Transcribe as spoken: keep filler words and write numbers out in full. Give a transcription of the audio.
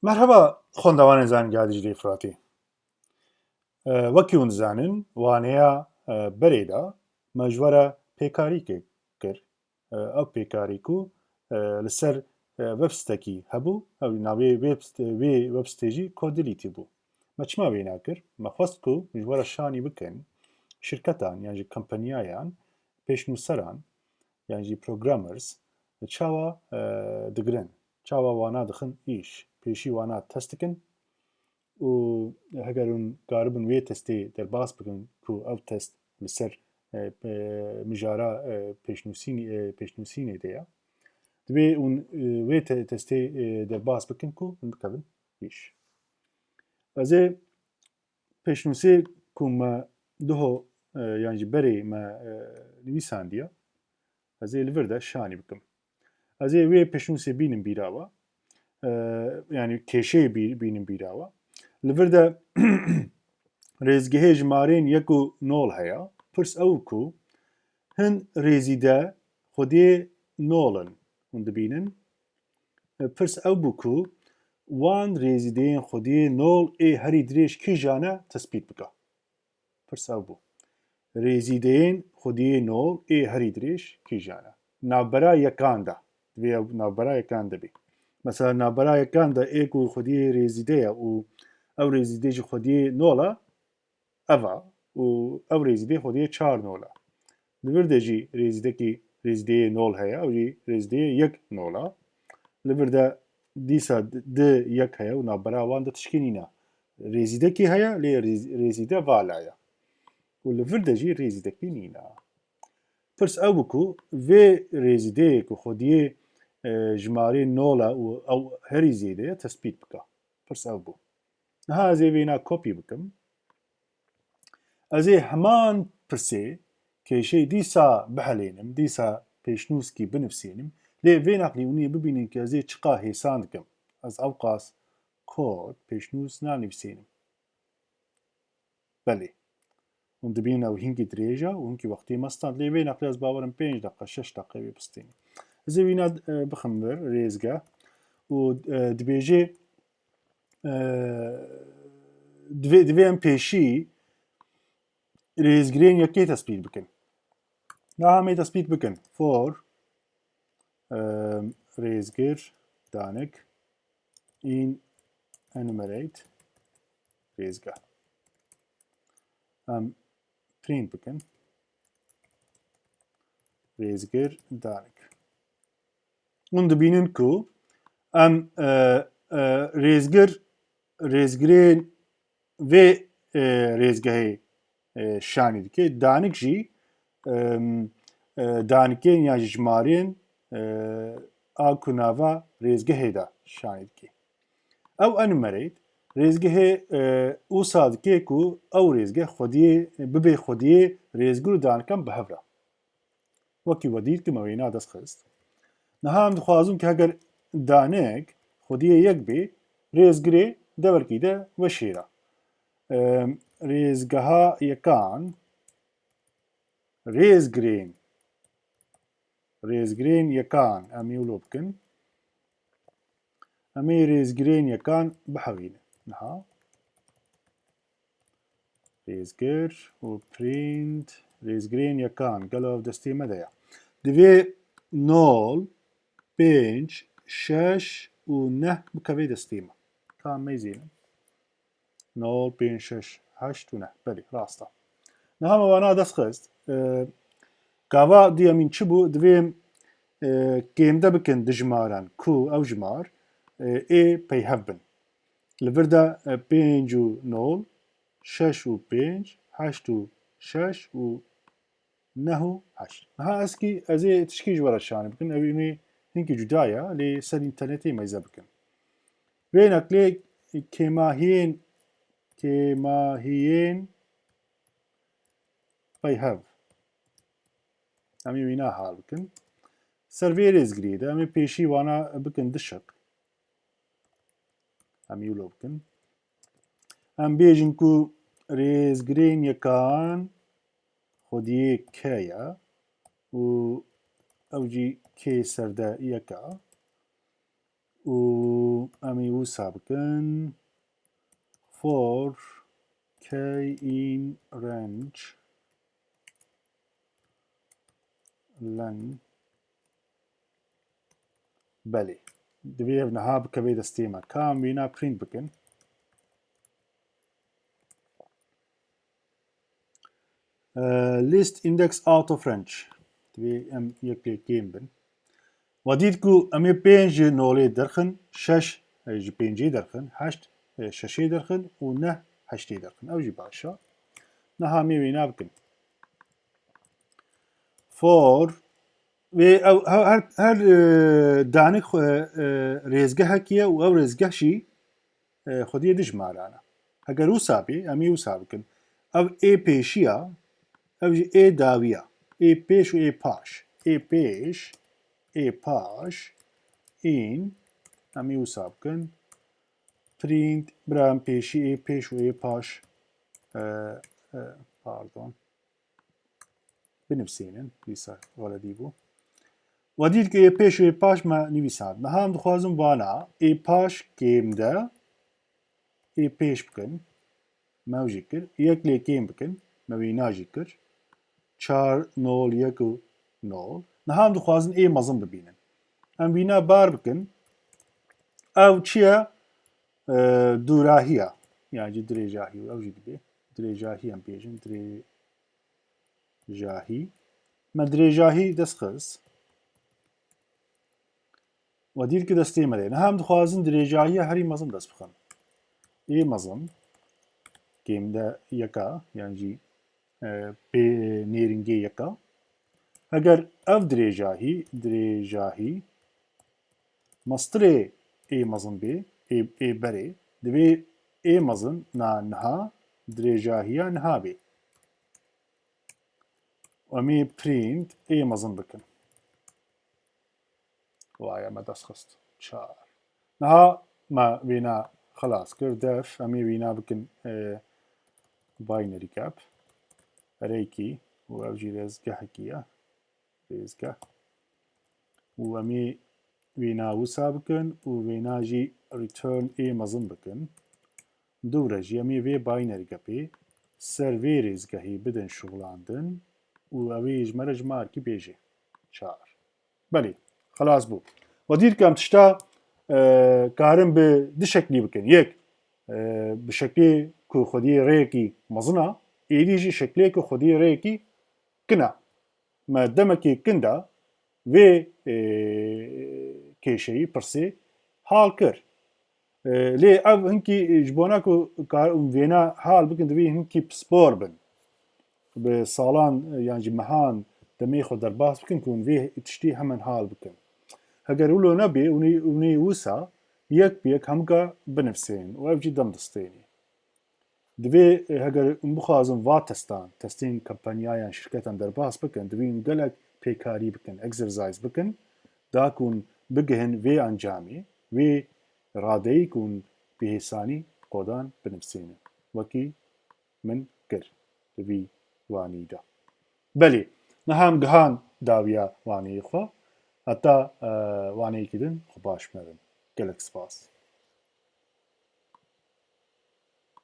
Merheba xwendevanên Zanîngeha Diclê Firatê. E, wekî hûn dizanin, waneya, e, berê de me ji we re pêkarîkê kir. E, ew pêkarî ku, e, li ser, e, websitekî hebû, ew navê web-, wê websitê jî Codility bû. Me çima wê nekir? Me xwest ku ji we re şanî bikin, şirketan yan jî kompaniyayan, pêşnûseran, yan jî programmers çawa, e, digirin, çawa wana dixin îş, pêşî wana test dikin û heger hûn karibin wê testê derbas bikin ku ew test li ser, e, pe-, mijara, e, pêşnûsînê, e, pêşnûsînê de ye. Divê hûn, e, wê te-, testê, e, derbas bikin ku hûn bikevin îş. Ez ê pêşnûsê ku me duho, e, yan jî berê me, e, nivîsandiye, ez ê li vir de şanî bikim. Ez ê wê pêşnûsê bînim bîra we, e, yanî kêşeyê bî-, bînim bîra we. Li vir de rêzgehê jimarên yek û nol heye. Pirs ew ku hin rêzîde xwediyê nol in. Hûn dibînin? E, pirs ew bû ku wan rêzîdeyên xwediyê nol ê herî dirêj kîjan e tespît bike. Pirs ew bû. Rêzîdeyên xwediyê nol ê herî dirêj kîjan e? Navbera yekan de. Divê ew navbera yekan de bê. Mesela navbera yekan de ê ku xwediyê rêzîde ye û ew rêzîdê jî xwediyê nol e, ev e û ew rêzîdê xwediyê çar nol e. Li vir de jî rêzîdekî rêzîdeyê nol heye, ew jî rêzîdeyê yek nol e. Li vir de dîsa di yek heye û navbera wan de tişkî nîne. Rêzîdekî heye, lê rêz-, rêzîde vala ye. Û li vir de jî rêzîdekî nîne. Pirs ew bû ku vê rêzîdeyê ku xwediyê, e, jimarê nol e û ew herî zêde ye, tespît bike. Pirs ew bû. Niha ez ê vêna kopî bikim. Ez ê heman pirsê kêşeyê dîsa bihelênim, dîsa pêşnûskî binivîsînim. Lê vê nexlî hûn ê bibînin ku ez ê çiqa hêsan dikim. Ez ewqas kod, pêşnûs nanivîsînim. Belê. Hûn dibînin ew hinkî dirêj e û hinkî wextê me stand. Lê vê nexlê ez bawerim pênc deqe, şeş deqe wê bistînim. Ez ê wîna, e, bixim vir, rêzgeh. Û, e, dibêjê, e, divê, divê em pêşî rêzgirên yekê tespît bikin. Niha em ê tespît bikin. For, e, rêzgir danik in enumerate rêzgeh. Em print bikin. Rêzgir danik. Hûn dibînin ku em, e, e, rêzgir, rêzgirên vê, e, rêzgehê, e, şanî dike. Danik jî, em, e, danikên yan jî jimarên, e, a ku nava rêzgehê de şanî dike. Ew enumerate rêzgehê, e, wisa dike ku ew rêzgeh xwediyê, bibe xwediyê rêzgir û danikan bi hev re. Wekî we dît ku me wêna dest xist. Niha em dixwazin ku heger danik xwediyê yek bê, rêzgirê deverkî de weşêre. Em, rêzgeha yekan, rêzgirên, rêzgirên yekan, em ê wilo bikin. Em ê rêzgirên yekan bihewînin. Niha. Rêzgir û print, rêzgirên yekan, gelo ev destê me de ye. Divê nol, pênc, şeş û neh bikeve destê me. Ka em meyzînin. Nol, pênc, şeş, heşt û neh. Belê, rast e. Niha me wana dest xist. E, gava duyemîn çi bû? Divê em, e, kêmde bikin di jimaran ku ew jimar, e, ê peyhev bin. Li vir de, e, pênc û nol, şeş û pênc, heşt û şeş û neh û heşt. Niha eskî ez ê tişkî ji we re şanî bikin. Ew ê hinkî cuda ye, lê ser înternetê meyze bikin. Wê neklê kêmahiyên, kêmahiyên peyhev. Em ê wîna hal bikin. Ser vê rêzgiriyê de em ê pêşî wana bikin dişiq. Em ê wilo bikin. Em bêjin ku rêzgirên yekan xwediyê K ye û ew jî K serde yek e û Em ê wisa bikin. For k in range len. Belê. Divê ev niha bikeve destê me. Ka em wîna print bikin. List index out of range. Divê em yek lê kêm bin. We dît ku em ê pênc ji nolê derxin, şeş ji pêncê derxin, heşt şeşê derxin û neh heştê derxin. Ew jî baş e. Niha em ê wêna bikin. For wê ew her, her danik xwe rêzgehekî ye û ew rêzgeh jî xwediyê dijmaran e. Heger wisa bê, em ê wisa bikin. Ev ê pêşiya, ev jî ê dawiya. Ê pêş û ê paş. Ê pêş, ê paş, in, em ê wisa bikin. Print, bira em pêşî ê pêş û ê paş, e, e, pardon. Binivsînin, dîsa xeletî bû. We dît ku ê pêş û ê paş me nivîsand. Niha em dixwazin vana ê paş kêm de ê pêş bikin. Me ew jî kir. Yek lê kêm bikin. Me wîna jî kir. Çar, nol, yek û nol. Niha em dixwazin ê mezin bibînin. Em wîna bar bikin. Ev çi ye? E, dûrahiya. Yan jî dirêjahiya. Ew jî dibe. Dirêjahiya em bêjin. Dirê- jahî. Me dirêjahî dest xist. We dît ki destê me de. Niha em dixwazin dirêjahiya herî mezin dest bixin. Ê mezin, kêm de yeka, yan jî, e, pê nêringê yeka. Heger ev dirêjahî, dirêjahî, mestirê ê mezin bê, ê, ê berê, divê ê mezin na niha, dirêjahiya niha bê. Em ê print ê mezin bikin. Waye me dest xist. Çar. Niha me wêna xilas kir. Def, em ê wêna bikin, e, binary gap. Rêkî û ev jî rêzgehekî ye. Rêzgeh. Û em ê wêna wisa bikin û wêna jî return ê mezin bikin. Dû re jî em ê vê binary gapê ser vê rêzgehê bidin şixulandin û ew ê ji me re jimarkî bêje. Çar. Belê, xelas bû. We dîr ke em tişta, e, karin bi du şeklî bikin. Yek, e, bi şeklê ku xwediyê rêyekî mezin a, êdî jî şeklê ku xwediyê rêyekî kin a. Me demekê kin de vê, e, kêşeyî, pirsê hal kir. E, lê ev hinkî ji bona ku kar-, vêna hal bikin, divê hinkî pispor bin. Bi salan, e, yan jî mehan demê xwe derbas bikin ku hûn vê tiştî hemen hal bikin. Heger wilo nebê, hûn ê, hûn ê wisa yek bi yek hemûka binivsên û ev jî dem distênê. Divê, e, heger hûn bixwazin va testan, testên kompaniyayan, şirketan derbas bikin, divê hûn gelek pêkarî bikin, exercise bikin, da ku hûn bigihin vê encamê, vê radeyî ku hûn bi hêsanî kodan binivsînin. Wekî min kir di vî wanî de. Belê, niha em gihan dawiya waneyê xwe. Heta, e, waneyekî din xwe baş binevin. Gelek spas.